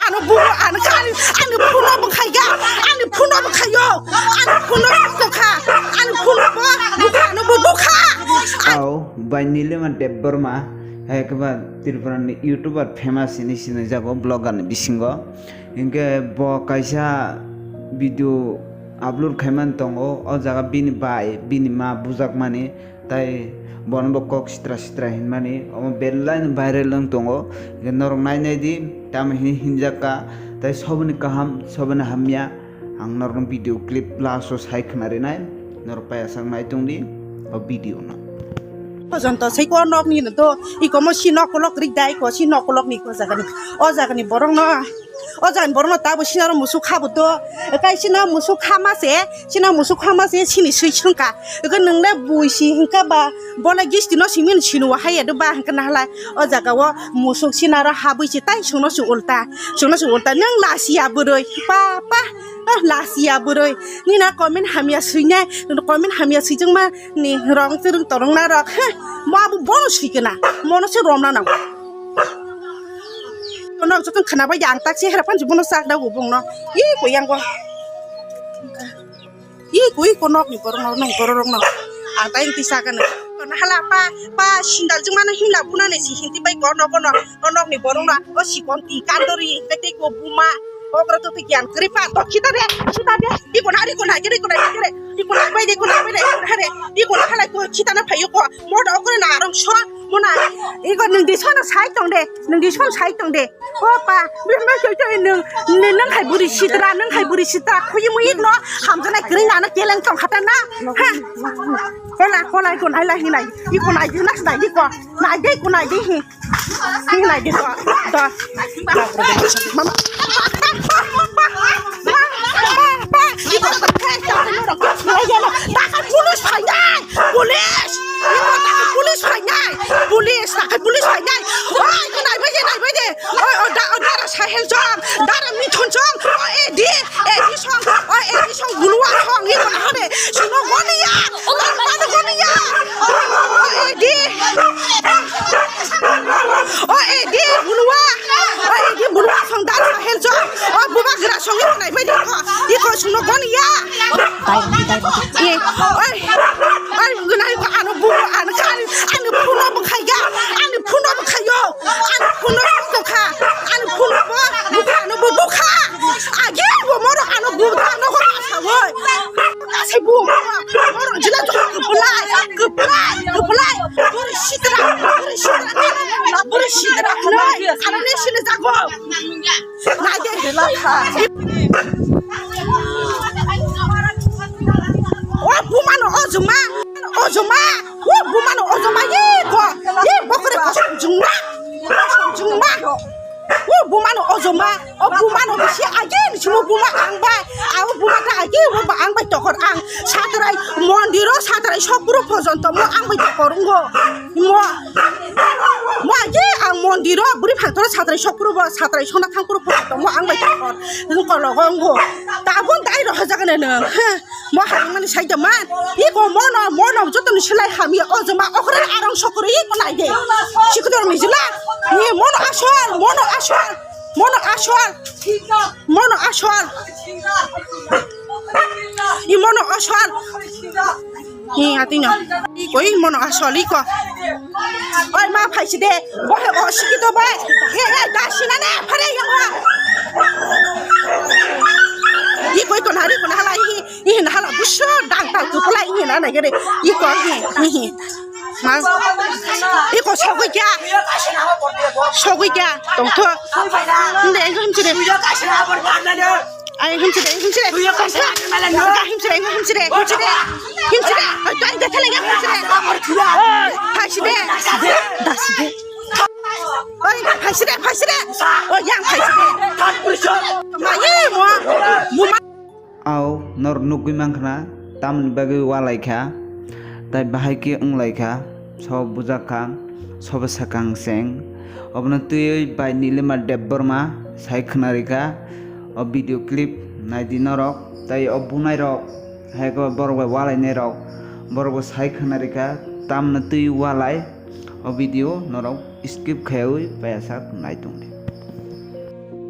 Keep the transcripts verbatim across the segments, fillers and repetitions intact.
Ano bumo, ano kha, ani, ani phuno bo khaika, ani phuno bo khaio, ani phuno bo kha, ani phuno bo bukha, ano bo bukha. Ao bai Nilima Debbarma, hai khe ba Tripura ni YouTuber famous hinwi sinijak o vlogger ni bisingo. Hinkhe bo kaisa video upload khaimani tongo, o jaga bini bai, bini ma bujakmani. Tai bono bo kok sitra sitra hinmani, omo belai no viral wng tongo. Hinkhe norok nai nai di, tamo hinwi hinjak kha, tai soboni kaham, soboni hamya, ang norokno video clip last o sai khna rinai, norok paiyasak nai tong di o video no. Pojonto sei ko nok ni do, iko mo si nok kolok rik dai ko, si nok kolok ni ko jaga ni, o jaga ni borok no. O jani borokno tabuk sinaro musuk kha bo do. Kai sino musuk kha ma se, sino musuk kha ma se sini sui sungkha. Ego nwngle bui si hingka ba, bole gisti no simi sinu wa haya do ba hingka na halai. O jaga o musuk sinaro habui si tai sungno sung ulta. Sungno sung ulta. Nang lasiya bwrwi. Pa, pa. Ah, lasiya bwrwi. Nina comment hamya suinai. Comment hamya suijwngma ni rong chwrwng torong na rok. Heh. Mo abo bono suikena. Mono se romna nang. Kono joto khna bai ang tak se hera phan jubono sak da ubung no. I ko yang ko. I ko i ko nok ni borok no, nok borok rok no. Ang tai ti sak ano. Kono hala pa, pa sindal juma no himla buna ne si hinti bai kono kono. O nok ni borok no, o si kon ti kandori, kete ko buma. O bro to ti kian kripa, to kita de, kita de. I ko nari ko nari ko nari ko nari. I ko nari bai de ko nari bai de ko nari. I ko hala ko kita na phayo ko. Mo da ko na arong so. Mona, ego nwng di sono sai tong de, nwng di sono sai tong de. O pa, bini ma choi choi nwng, nwng, nwng hai buri sitra, nwng hai buri sitra, khuyi muyi no, hamjanai kwrwi nano keleng tong khata na, ha? Kola, kola, iko nai lai hinai, iko nai di, nas nai di ko, nai di, iko nai di hi, hi nai di ko, to. Mama. Takai police phainai! Police! Iko takai police phainai! Police! Takai police phainai! Oi, iko naibai de, naibai de! Oi, o da, o dara Sahel song, dara Mithun song, o A D, A D song, o A D song, bulua song, iko na hade, sino goniya, o mano goniya, o A D, o A D bulua, o A D bulua song, dara Sahel song, o bubagra song, iko naibai de, iko, iko sino goniya. Dai, dai, dai. Ye, oi, oi, gunai ko ano bumo, ano kani, ano phuno bo khaiga, ano phuno bo khayo, ano phuno bo kha, ano phuno bo bukha, ano bo bukha. Agi bo moro ano bukha, ano ko asa oi. Asa bu moro, moro jila to kepelai, kepelai, kepelai. Bori sitra, bori sitra, bori sitra. Ano ne sile jago. Naide. O bumano ojoma, ojoma, o bumano ojoma, ye ko, ye bokore kosom jungma, kosom jungma. O bumano ojoma, o bumano bisi age ni sumo buma ang bai, a o buma ta age o ba ang bai tokor ang satrai mondiro satrai sokpuro pojonto mo ang bai tokor ungo. Mo, mo age ang mondiro buri phangtoro satrai sokpuro bo satrai sona thangpuro pojonto mo ang bai tokor. Nung kologo ungo. Tabun dai rohajagane nung. Mo harimani saida man. Iko mono, mono joto ni silai hamya o joma okre arong sokro iko naide. Sikdor ni jila. Ni mono asol, mono asol, mono asol, mono asol. I mono asol. Ni atinyo. Iko i mono asol iko. Oi ma phaisi de. Bohe o sikito bai. He he dasina ne phare yo. Iko iko nari ko nalai hi. Ihin hala buso dang tal kuplai ihin ana gere. Iko hi, ihin. Mas. Iko sogoi kya? Sogoi kya? Tongtho. Nde, him chire. Ai, him chire, him chire. Him chire, him chire, him chire. Him chire. Ai, ai, de thele him chire. Phai chire. Dasi de. Oi, phai chire, phai chire. Oi, yang phai chire. Ma ye mo. Mo ma. Ao norok nugwi mankha na, tamoni bagwi ualaikha, tai bahai khe wnglaikha, so bujakha, sobo swkang cheng. Obono twiwi bai Nilima Debbarma sai khwnarikha o video clip naidi norok, tai o bunairok hai khe borok bai ualainairok borokbo sai khwnarikha, tamoni twiwi ualai o video norok skip khaiwi paiyasak naitongdi.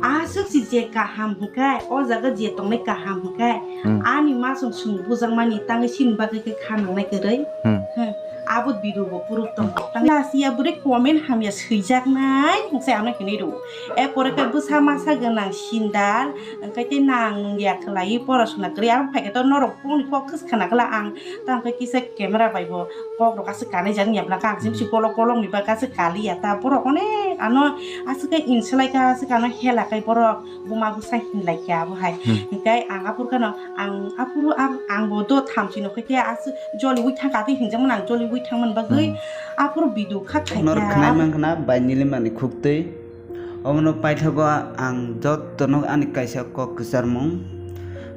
Aswk si je kaham hwnkhe, o jaga je tongnai kaham hwnkhe, Hmm. ani masong song bujakmani tangwi sini bagwi khe kha nangnai kwrwi. Hmm. Hmm. Abo video bo proof tongo. Tangwi last ya bwrwi comment hamya swijaknai hwnkhe ano hinwi rwo. E pore khe bwsa masa gwnang sindal, hwnkhe tei nang nung ya khlaiwi porosona kwrwi. Abo phaikhe to norok boni kok khwskhana kla ang. Tamo khe kisa camera bai bo kok rok aswk kanwi jak ya bwla khe ang jim si kolok kolok ni bagwi aswk kali ya ta. Borok onek ano aswk khe insulai kha, aswk ano hela khe borok buma bwsa hinlai khe abo hai. Hmm. Hwnkhe ang aphuru kheno ang aphuru ang, ang bo do thamchi no khe aswk joli wi thang kha tei hinjak mano ang joli wi thang man bagwi Hmm. aphuru video kha khai Norok kha. Khnai man khna bai nili mani khuk twi. Omono paithago ang jotono ani kaisa kok kwcharmung,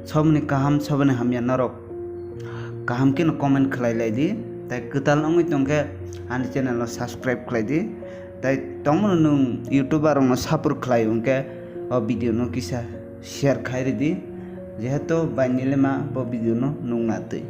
soboni kaham, soboni hamya norok kaham kheno comment khlai lai di, tai kwtal wngwi tongkhe ani channel no subscribe khlai di, tai tongmano nwng youtuber rokno support khlai wngkhe o video no kisa share khai ridi, jehetu bai nilima bo video no nukna twi.